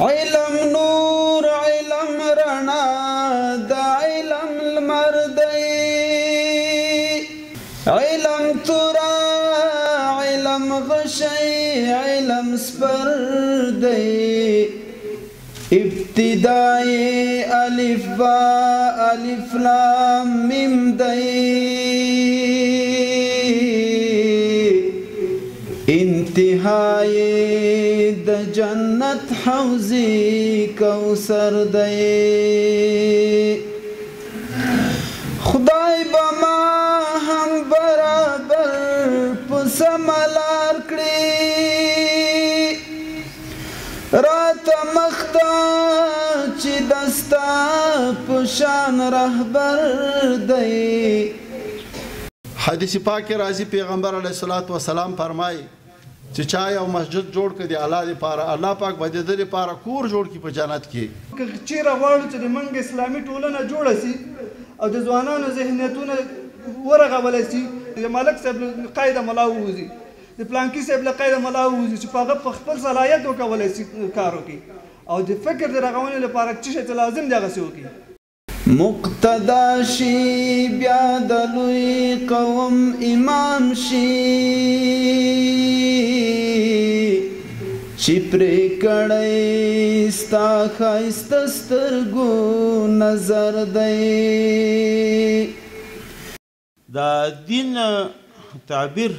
علم نور علم رڼا د علم لمر دی، علم تورا علم غشی علم سپر دی، ابتدای الف با الف لام میم دی، انتهای د جنت حوض کوثر دی. خدای به ما هم برابر په سمه لار کړي، راته مخته چې د ستا په شان رهبر دی. حدیث پاک کې راځي پیغمبر علیه الصلاة والسلام فرمایي چې چا یو مسجد جوړ کړي د الله دپاره، الله پاک به د ده دپاره کور جوړ کړي په جنت کې. که چیرې غواړو چې د موږ اسلامي ټولنه جوړه سي او د ځوانانو ذهنیتونه ورغول سي، د ملک صاحب له قیده ملا ووځي، د پلانکي صاحب له قیده ملا ووځي، چې په هغه په خپل صلاحیت وکولی سي کار وکړي او د فکر د رغونې لپاره څه شی چې لازم دی هغسې وکړي. مقتدا شي بیا د لوی قوم امام شي، چې پرې کړی ستا ښایسته سترګو نظر دی. دا دین تعبیر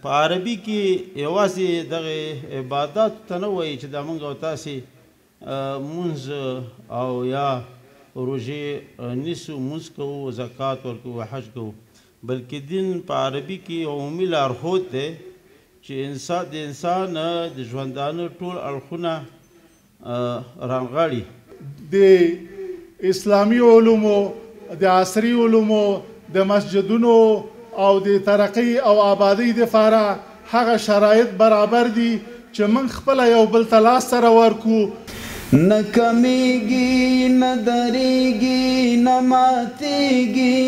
په عربي کې یوازې دغه عبادات ته نه وایي چې دا موږ او تاسې مونځ او یا روژې نیسو، مونځ کوو، زکات ورکوو، حج کوو، بلکې دین په عربي کې عمومي لارښود دی چې انسان د انسان د ژوندانه ټول اړخونه رانغاړي. د اسلامي علومو، د عصري علومو، د مسجدونو او د ترقۍ او آبادۍ دپاره هغه شرایط برابر دي چې موږ خپله یو بل ته لاس سره ورکو. نه کمیږي نه درېږي نه ماتېږي،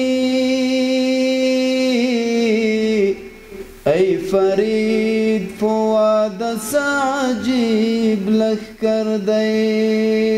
ای فرید فواده څه عجیب لښکر دی.